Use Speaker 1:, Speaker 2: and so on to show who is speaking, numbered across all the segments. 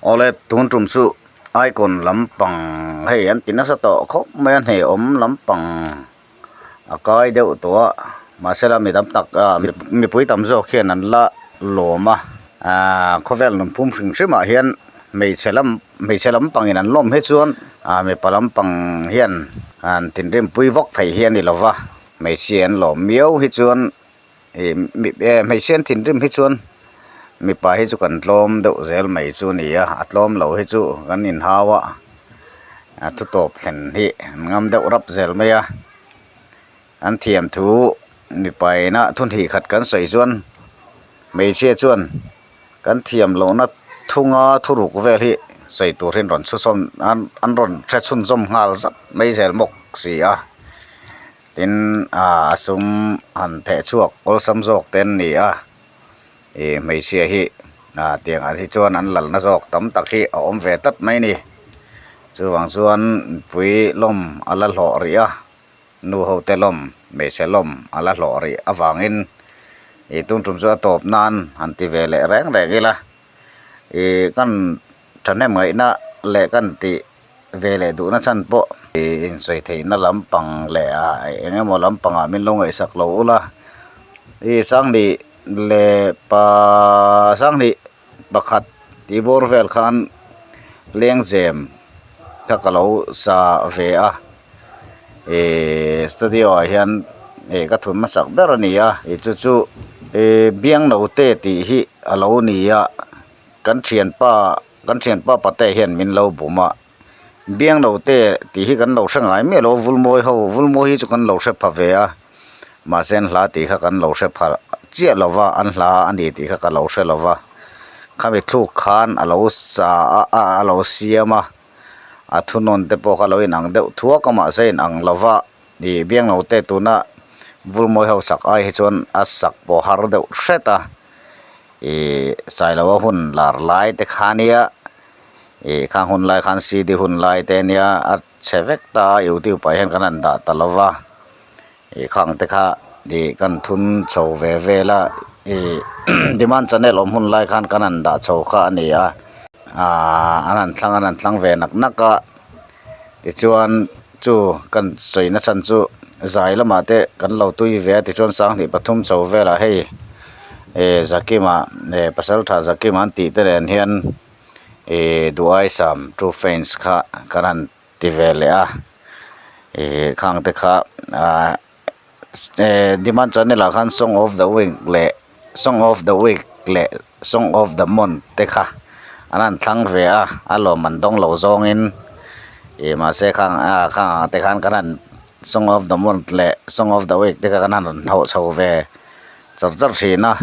Speaker 1: Awle tun tum chu icon lampang hei an ti nasa tawh khawp mai a hneawm lampang a kai deuh tawh a mahsela mi tam tak ah mipui tam zawk hian an la lawm a ahh khawvel nunphum hrim hrim ah hian hmeichhe lam hmeichhe lampangin an lawm hi chuan ah mipa lampang hian an thinrimpui vak thei hi a ni lo va hmeichhia an lawm miau hi chuan. Ih hmeichhia an thinrim hi chuan mipa hi chu kan tlawm deuh zel mai chu a ni a a tlawm lo hi chu kan inhau a a thu tawp thlen hi an ngam deuh rap zel mai a an thiam thu mipa ina thu hnih khat kan sawi chuan hmeichhia chuan kan thiam lohna thunga thuruk vel hi sawi tur hi an rawn chhunzawm an rawn hre chhunzawm nghal zat mai zel bawk si a. Tin ah a sum han theh chhuak awlsam zawk te an ni a ih hmeichhia hi ah tiang ah hi chuan an lalna zawk tam tak hi a awm ve tlat mai a ni chuvang chuan mipui lawm a la hlawh rih a nu ho te lawm hmeichhe lawm a la hlawh rih avangin ih tun tum chu a tawp nan han ti ve leh reng reng ila ih kan thahnem ngaihna leh kan tih. Ve leh duhna chhan pawh ih insawi theihna lampang leh ah eng emaw lampangah min lo ngaihsak lo ula ih sanghnih leh pa sanghnih pakhat tih bawr vel khan lengzem kha ka lo sa ve a ih studio ah hian ih ka thun hmasak ber a ni a ih chu chu ih biangnote tih hi a lo ni a kan thianpa. Kan thianpa pate hian min lo bum a, Biangnote tih hi kan lo hre ngai miah lo a, Vulmawi ho, Vulmawi hi chu kan lo hre pha ve a, mahse an hla tih kha kan lo hre pha chiah lo va, an hla a ni tih kha ka lo hre lo va, khami thluk khan a lo sa a, a lo siam a, a thunawn te pawh kha a lo inang deuh thuak a, mahse a inang lo va, ih Biangnote tuna Vulmawi ho sak ai hi chuan a sak pawh har deuh hret a. Ih Sailoa hun lar lai te kha nia ih khang hun lai khan cd hun lai te nia a chhe vek ta a youtube ah hian kan han dah ta lo va ih khang te kha ih kan thun chho ve vel a ih demand channel awm hun lai khan kan han dah chho kha a ni a ahh an han thlang an han thlang ve nak nak a tichuan chu kan sawi na chhan chu zai lamah te kan lo tui ve a tichuan sanghnih pathum chho velah hei eh Zakima eh pasaltha Zakima an tih te nen hian eh duhaisam true fans kha kan han ti ve leh a eh khang te kha ah eh demand channel ah khan song of the week leh song of the week leh song of the month te kha an han thlang ve a a lawm an dawng lo zawngin ih mahse khang ah khang ah te khan kan han song of the month leh song of the week te kha kan han rawn hnawh chho ve char char thin a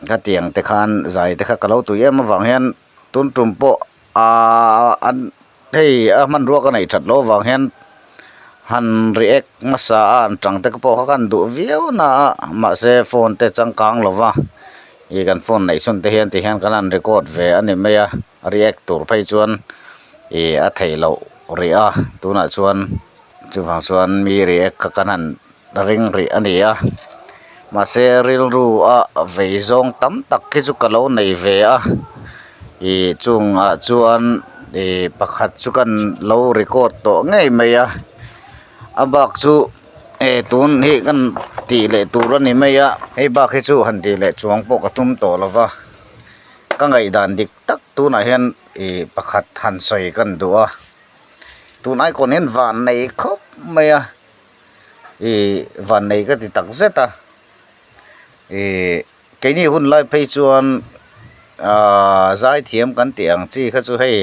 Speaker 1: khatiang te khan zai te kha ka lo tui em avang hian tun tum pawh ahh an hei a hmanrua ka neih that loh avang hian han react hmasa a an tang te pawh kha kan duh viau na a mahse phone te changkang lo va ih kan phone neih chhun te hian ti hian kan han record ve a ni mai a react tur phei chuan ih a theih loh rih a tunah chuan chuvang chuan mi react kha kan han ring rih a ni a mahse rilru a vei zawng tam tak hi chu ka lo nei ve a ih chungah chuan ih pakhat chu kan lo record tawh ngei mai a a bak chu eh tun hi kan tih leh tur a ni mai a hei bak hi chu han tih leh chuang pawh ka tum tawh lo va ka ngaihdan dik tak tunah hian ih pakhat han sawi kan duh a tun icon hian van nei khawp mai a. Ih vannei ka ti tak zet a ih keini hun lai phei chuan ahh zaithiam kan tih ang chi kha chu hei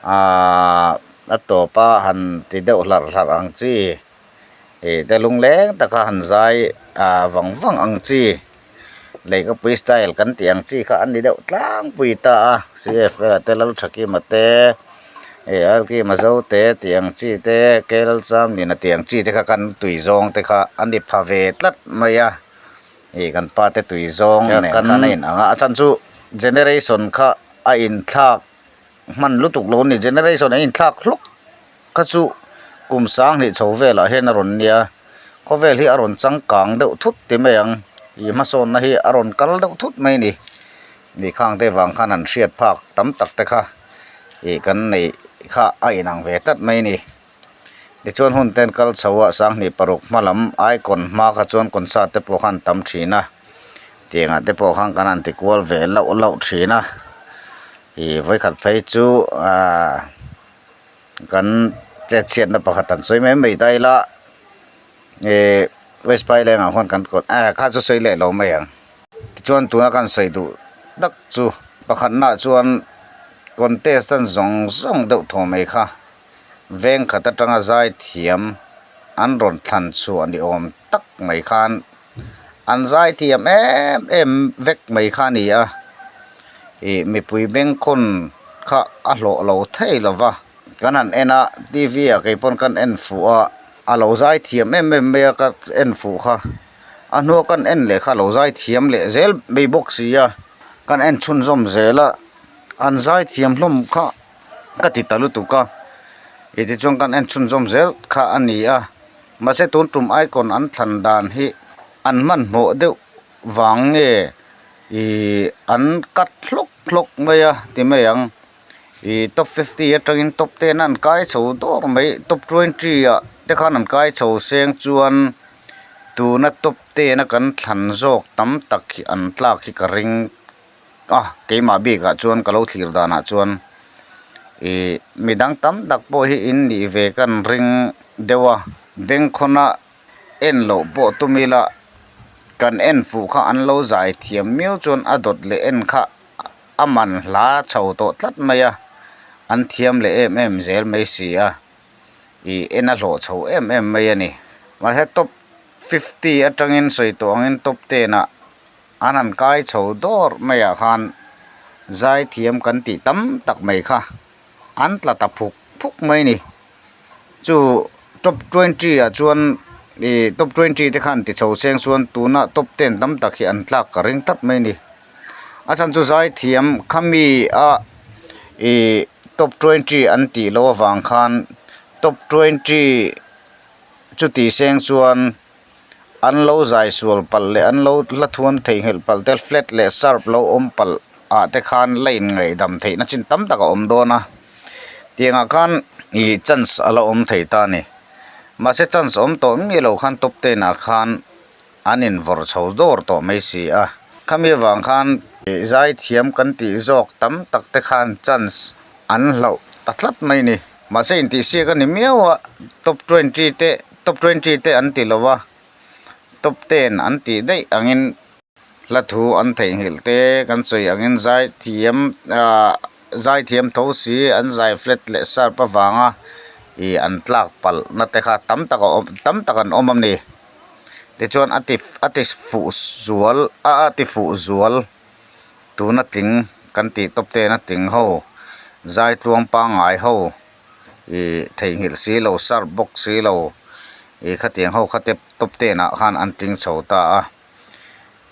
Speaker 1: ahh a tawp a han ti deuh hlarh hlarh ang chi ih te lungleng taka han zai ah vang vang ang chi leikapui style kan tih ang chi kha a ni deuh tlangpui ta a cfl te lalthakima te. Ih Alkima zo te tih ang chi te Kelchamlina tih ang chi te kha kan tui zawng te kha a ni pha ve tlat mai a ih kan pa te tui zawng nen khan a inang a a chhan chu generation kha a inthlak hman lutuk lo a ni generation a inthlak hlawk kha chu kum sanghnih chho velah hian a rawn nia khawvel hi a rawn changkang deuh thut ti mai ang ih hmasawnna hi a rawn kal deuh thut mai a ni. Nih khang te vang khan han hriat phak tam tak te kha ih kan neih kha a inang ve tlat mai a ni. Tichuan hun te an kal chho a, sanghnih paruk hma lam icon hma kha chuan concert te pawh khan tam thin a, tiangah te pawh khan kan han ti kual ve lauh lauh thin a, ih vawikhat phei chu ahh kan chet chhiatna pakhat an sawi mai mai ta ila ih west phaileng ah khuan kan kawt eh kha chu sawi leh lo mai ang. Tichuan tuna kan sawi duh tak chu pakhatnaah chuan contestant zawng zawng deuh thaw mai kha. Veng khat atanga zai thiam an rawn thlan chhuah ni awm tak mai khan an zai thiam em em vek mai kha a ni a, ih mipui bengkhawn kha a hlawh lo thei lo va, kan han en a t v ah kei pawn kan en fuh a, a lo zai thiam em em mai a ka en fuh kha, a hnua kan en leh kha a lo zai thiam leh zel mai bawk si a, kan en chhunzawm zel a, an zai thiam hlawm kha. Ka ti ta lutuk a, ih tichuan kan en chhunzawm zel kha a ni a, mahse tun tum icon an thlan dan hi an hmanhmawh deuh vang nge ih an cut hlawk hlawk mai a ti mai ang, ih top fifty atangin top ten a an kai chho dawr mai top twenty ah te khan an kai chho seng chuan tuna top ten a kan thlan zawk tam tak hi an tlak hi ka ring. A keimah bikah chuan ka lo thlir danah chuan ih midang tam tak pawh hi in nih ve kan ring deuh a bengkhawna en loh pawh tum ila kan en fuh kha an lo zai thiam miau chuan a dawt leh en kha a man hla chho tawh tlat mai a an thiam leh em em zel mai si a ih en a hlawh chho em em mai a ni mahse top fifty atangin sawi tawh angin top ten ah. An han kai chho dawr maiah khan zaithiam kan tih tam tak mai kha an tla ta phuk phuk mai a ni. Chu top twenty ah chuan ih top twenty te khan ti chho seng chuan tuna top ten tam tak hi an tlak ka ring tlat mai a ni. A chhan chu zaithiam khami a ih top twenty an tih loh avang khan top twenty chuti seng chuan. An lo zai sual palh leh an lo hla thuan theihnghilh palh te flat leh sharp lo awm palh ah te khan la in ngaihdam theihna chin tam tak a awm dawn a tiangah khan ih chance a la awm thei ta a ni mahse chance awm tawh miah lo khan top ten ah khan an in vawrh chho dawr tawh mai si a khami avang khan ih zai thiam kan tih zawk tam tak te khan chance an hlauh ta tlat mai a ni mahse intihsiak a ni miau a top twenty te top twenty te an ti lo a top ten an tih daih angin hla thu an theihnghilh te kan sawi angin zai thiam ahh zai thiam tho si an zai flat leh sharp avanga ih an tlak palh na te kha tam tak a awm tam tak an awm a ni tichuan a ti a ti fuh zual a a ti fuh zual. Tuna tling kan tih tawp ten a tling ho zai tluang pangngai ho ih theihnghilh si lo sharp bawk si lo ih khatiang ho kha te tawp ten ah khan an tling chho ta a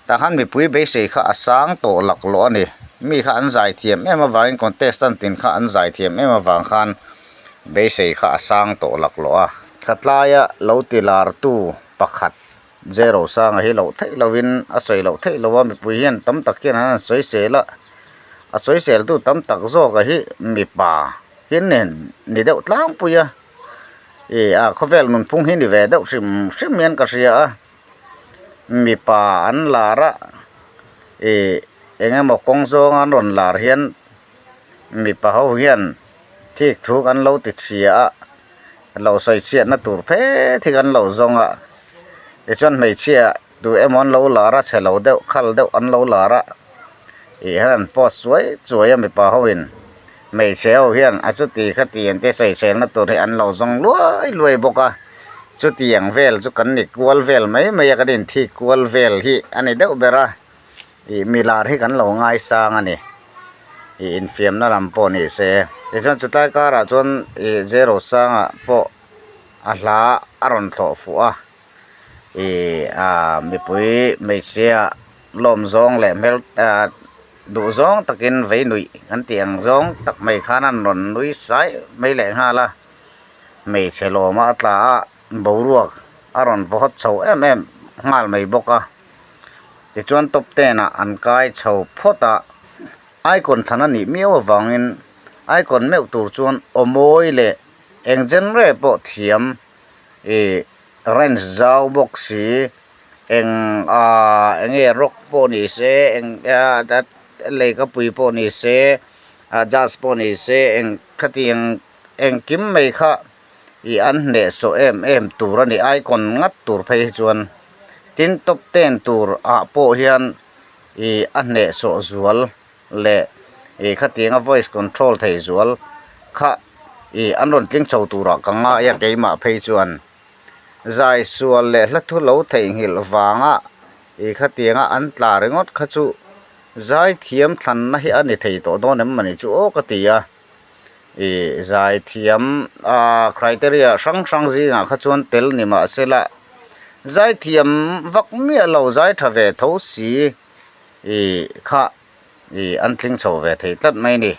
Speaker 1: tah khan mipui beisei kha a sang tawh laklawh a ni mi kha an zai thiam em avangin contestant tin kha an zai thiam em avang khan beisei kha a sang tawh laklawh a thlatlai a lo ti lar tu pakhat. Zero sanga hi loh theih lovin a sawi loh theih loh a mipui hian tam tak hian an han sawi sel a a sawi sel tu tam tak zawk a hi mipa hi nen ni deuh tlangpui a ih a khawvel nunphung hi ni ve deuh hrim hrim hian ka hria a mipa an lar a ih eng emaw kawng zawng an rawn lar hian mipa ho hian thik thu kan lo ti chhia a. Lo sawi chhiatna tur phet hi kan lo zawng a tichuan hmeichhia tu emaw an lo lar a chhe lo deuh khal deuh an lo lar a ih hian an post chuai chuai a mipa ho in hmeichhe ho hian a chuti khati an tia sawi chhelna tur hi an lo zawng luai luai bawk a chutiang vel chu kan ni kual vel mai mai a kan inthik kual vel hi a ni deuh ber a ih milar hi kan lo ngaisang a ni. Ih infiamna lam pawh ni se tichuan chutlai karah chuan ih zero sangah pawh a hla a rawn thlawh fuh a ih ah mipui hmeichhia lawm zawng leh hmel ah duh zawng takin vei nuih an tih ang zawng tak mai khan an rawn nui sai mai leh nghal a hmeichhe lawma a tla a boruak a rawn vaw hawt chho em em nghal mai bawk a. Tichuan top ten ah an kai chho phawt a. Icon thlan a nih miau avangin icon meuh tur chuan aw mawi leh eng genre pawh thiam ih range zau bawk si eng ahh eng nge rock pawh ni se eng leikapui pawh ni se ah jazz pawh ni se eng khatiang engkim mai kha ih an hnehsawh em em tur a ni icon ngat tur phei hi chuan tin top ten tur ah pawh hian ih a hnehsawh zual leh ih khatianga voice control thei zual kha ih an rawn tling chho turah ka ngai a keimah phei chuan zai sual leh hla thu lo theihnghilh vanga ih khatianga an tla ringawt kha chu zai thiam thlanna hi a ni thei tawh dawn em mawni chu aw ka ti a ih zai thiam ah criteria hrang hrang zingah kha chuan tel ni mahsela zai thiam vak miah lo zai tha ve tho si ih kha ih an tling chho ve thei tlat mai a ni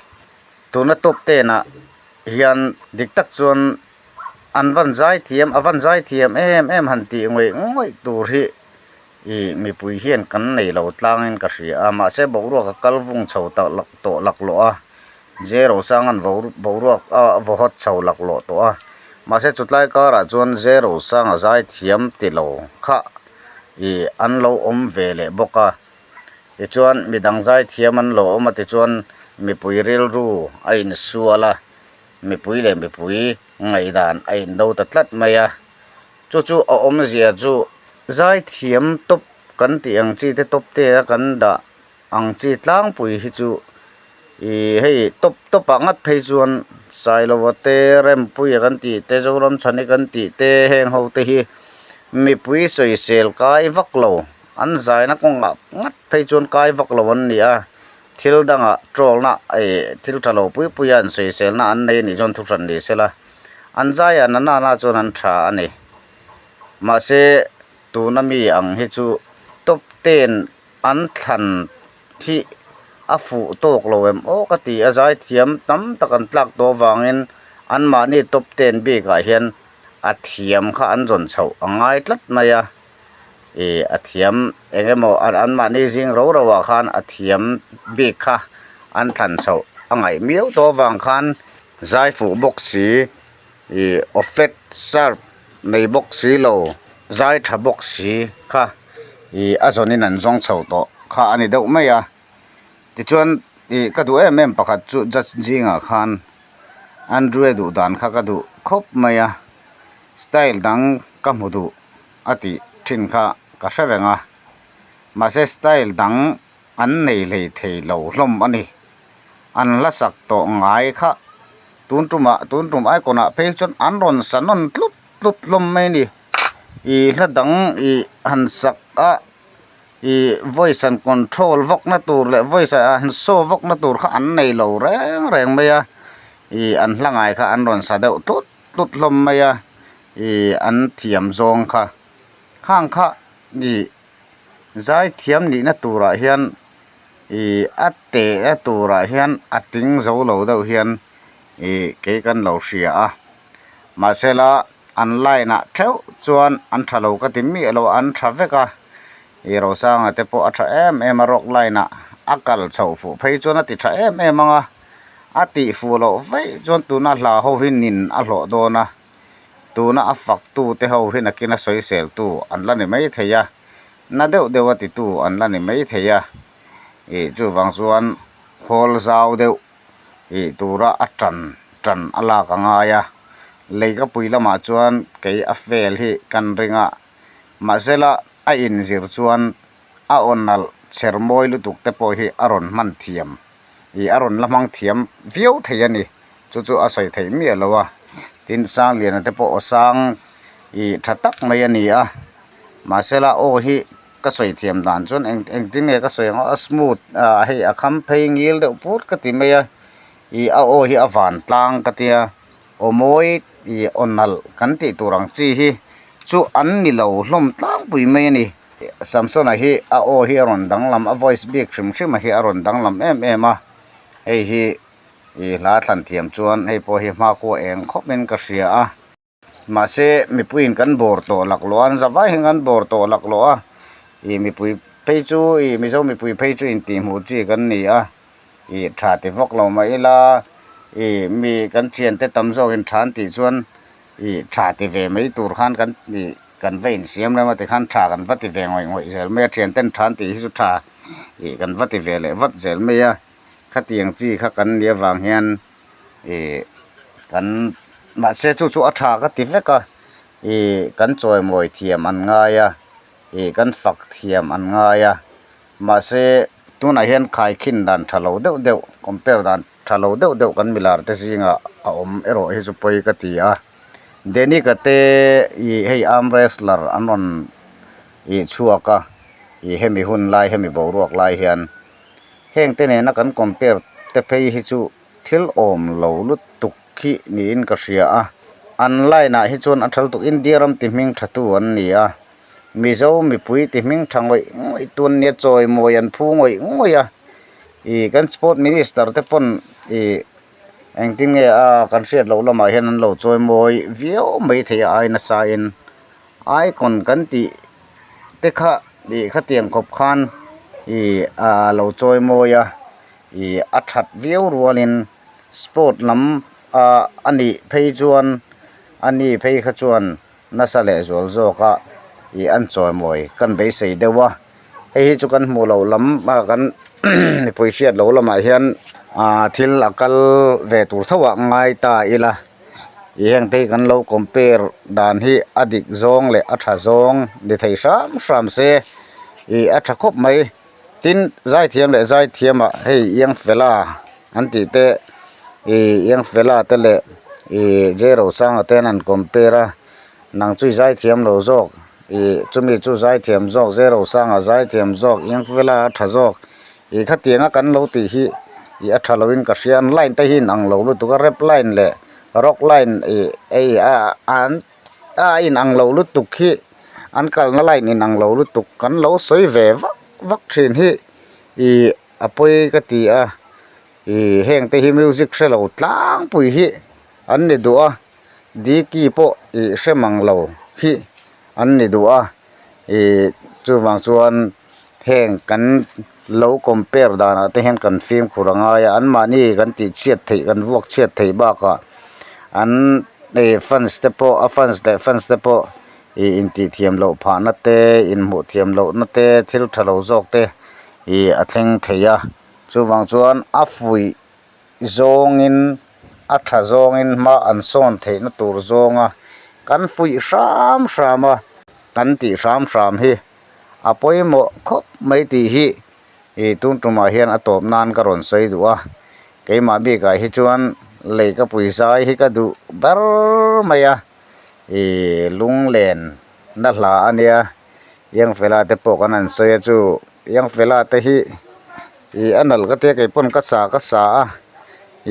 Speaker 1: tuna top ten ah hian dik tak chuan an van zai thiam a van zai thiam em em han tih ngawih ngawih tur hi ih mipui hian kan nei lo tlangin ka hria a mahse boruak a kal vung chho ta tawh laklawh a zero sang an boruak a vaw hawt chho laklawh tawh a mahse chutlai karah chuan zero sanga zai thiam ti lo kha ih an lo awm ve leh bawk a tichuan midang zai thiam an lo awm a tichuan mipui rilru a insual a mipui leh mipui ngaihdan a indo ta tlat mai a. Chu chu a awmzia chu zaithiam tawp kan tih ang chi te tawp te a kan dah ang chi tlangpui hi chu ih hei tawp tawp ah ngat phei chuan Sailova te Rempuia kan tih te Zoramchhani kan tih te heng ho te hi mipui sawisel kai vak lo an zaina kawngah ngat phei chuan kai vak lo an ni a thil dangah troll na ih thil tha lo pui pui a an sawiselna an nei a nih chuan thuhran ni sela. An zaiah na nana chuan an tha a ni. Mahse tuna mi ang hi chu top ten an thlan hi a fuh tawk lo em aw ka ti a zai thiam tam tak an tlak tawh avangin anmahni top ten bikah hian a thiam kha an zawn chhoh a ngai tlat mai a ih a thiam eng emaw anmahni zing ro ro ah khan a thiam bik kha an thlan chhoh a ngaih miau tawh avang khan. Zai fuh bawk si, ih aw flat sharp nei bawk si lo, zai tha bawk si kha ih a zawnin an zawng chho tawh kha a ni deuh mai a. Tichuan ih ka duh em em pakhat chu judge zingah khan Andrew duh dan kha ka duh khawp mai a, style dang ka hmu duh a tih thin kha ka hre reng a, mahse style dang an nei hlei thei lo hlawm a ni. An hla sak tawh ngai kha tun tumah tun tum icon ah phei chuan an rawn sa nawn tlut tlut hlawm mai a ni. Ih hla dang ih han sak a ih voice han control vak na tur leh voice ah han show vak na tur kha an nei lo reng reng mai a ih an hla ngai kha an rawn sa deuh tlut tlut hlawm mai a ih an thiam zawng kha khang kha ih. Zaithiam nihna turah hian ih a tehna turah hian a tling zo lo deuh hian ih kei kan lo hria a mahsela an line ah theuh chuan an tha lo ka ti miah lo a an tha vek a ih Rosanga te pawh a tha em em a rock line ah a kal chhoh fuh phei chuan a ti tha em em ang a a tih fuh loh vaih chuan tuna hla ho hi nin a hlawh dawn a. Tuna a faktu te ho hi nakin a sawiseltu an la ni mai thei a, na deuh deuh a titu an la ni mai thei a, ih chuvang chuan hawl zau deuh ih tura a tan tan a lak a ngai a, leikapui lamah chuan kei a fel hi kan ring a, mahsela a inzir chuan a aw nalh chher mawi lutuk te pawh hi a rawn hman thiam. ih a rawn la hmang thiam viau thei a ni chu chu a sawi theih miah lo a tin Sangliana te pawh aw sang ih tha tak mai a ni a mahsela aw hi ka sawi thiam dan chuan eng engtin nge ka sawi ang a smooth ah hei a kham phei ngil deuh put ka ti mai a ih a aw hi a van tlang ka tia aw mawi ih aw nalh kan tih tur ang chi hi chu an ni lo hlawm tlangpui mai a ni. Samsona hi a aw hi a rawn danglam a voice bik hrim hrim a hi a rawn danglam em em a hei hi ih hla thlan thiam chuan hei pawh hi hmakhua eng khawp in ka hria a mahse mipuiin kan bawr tawh laklawh a an za vai hian kan bawr tawh laklawh a ih mipui phei chu ih mizo mipui phei chu intihhmuh chi kan ni a. Ih tha ti vak lo mah ila ih mi kan thiante tam zawkin tha an tih chuan ih tha ti ve mai tur khan kan ih kan va insiam rem a tikhan tha kan va ti ve ngawih ngawih zel mai a thianten tha an tih hi chu tha ih kan va ti ve leh vat zel mai a khatiang chi kha kan nih avang hian ih kan mahse chu chu a tha ka ti vek a ih kan chawimawi thiam an ngai a ih kan fak thiam an ngai a mahse tunah hian khaikhin dan tha lo deuh deuh compare dan tha lo deuh deuh kan milar te zingah a awm erawh hi chu pawi ka ti a Denic-a te ih hei arm wrestler an rawn ih chhuak a ih hemi hun lai hemi boruak lai hian heng te nena kan compare te phei hi chu thil awm lo lutuk khi niin ka hria a an line ah hi chuan a tha lutuk India ram ti hming tha tu an ni a Mizo mipui ti hming tha ngawih ngawih tu an nia chawimawi an phu ngawih ngawih a ih kan sport minister te pawn ih engtin nge a kan hriat loh lamah hian an lo chawimawi viau mai thei a ai nasa in icon kan tih te kha ih khatiang khawp khan ih a lo chawimawi a ih a that viau rualin sport lam ah a nih phei chuan a ni phei kha chuan nasa leh zual zawk a ih an chawimawi kan beisei deuh a hei hi chu kan hmuh loh lam ah kan mipui hriat loh lamah hian ah thil a kal ve tur tho ah ngai ta ila ih heng te hi kan lo compare dan hi a dik zawng leh a tha zawng ni thei hram hram se ih a tha khawp mai tin zaithiam leh zaithiam ah hei Iangfela an tih te ih Iangfela te leh ih J Rosanga te an han compare a nang chu i zaithiam lo zawk ih chumi chu zaithiam zawk J Rosanga zaithiam zawk Iangfela a tha zawk ih khatianga kan lo tih hi ih a tha loin ka hria an line te hi in ang lo lutuk a rap line leh rock line ih hei a an a inang lo lutuk hi an kalna line inang lo lutuk kan lo sawi ve vak vak thin hi ih a pawi ka ti a ih heng te hi music hre lo tlangpui hi an ni duh a diki pawh ih hre mang lo hi an ni duh a ih chuvang chuan heng kan lo compare danah te hian kan fimkhur a ngai a anmahni kan tih chhiat theih kan vuak chhiat theih bakah an ih fans te pawh a fans leh fans te pawh ih intih thiam loh phahna te inhmuh thiam lohna te thil tha lo zawk te ih a thleng thei a chuvang chuan a fuih zawngin a tha zawngin hma an sawn theihna tur zawnga kan fuih hram hram a kan tih hram hram hi a pawimawh khawp mai tih hi ih tun tumah hian a tawp nan ka rawn sawi duh a keimah bikah hi chuan lei ka pui zai hi ka duh ber mai a ih lunglen na hla a nia Iangfela te pawh kan han sawi a chu Iangfela te hi ih a nalh ka tia keipawn ka sa ka sa a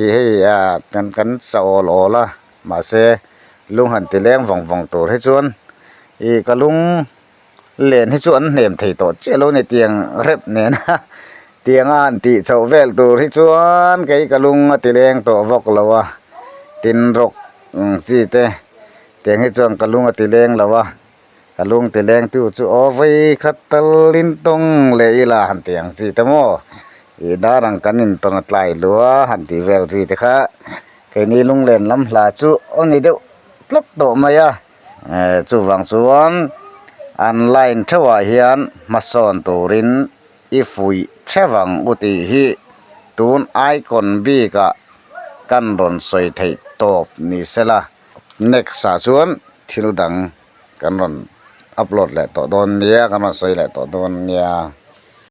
Speaker 1: ih hei ah kan kan sa awl awl a mahse lung han ti leng vawng vawng tur hi chuan ih ka lung len hi chu an hnem thei tawh chiah lo a ni tiang rep nena tianga han tih chhoh vel tur hi chuan kei ka lung a ti leng tawh vawk lo a tin rawk ang chi te tiang hi chuan ka lung a ti leng lo a. Ka lung ti leng tu chu aw vawi khat tal in tawng leh ila han ti ang chi te maw ih dar ang kan in tawn a tlai lua han tih vel chi te kha keini lunglen lam hla chu aw ni deuh tlat tawh mai a eh chuvang chuan an line theuhah hian hmasawn turin i fuih theuh ang u tih hi tun icon bikah kan rawn sawi theih tawp ni sela next ah chuan thil dang. Kan rawn upload leh tawh dawn nia kan rawn sawi leh tawh dawn nia.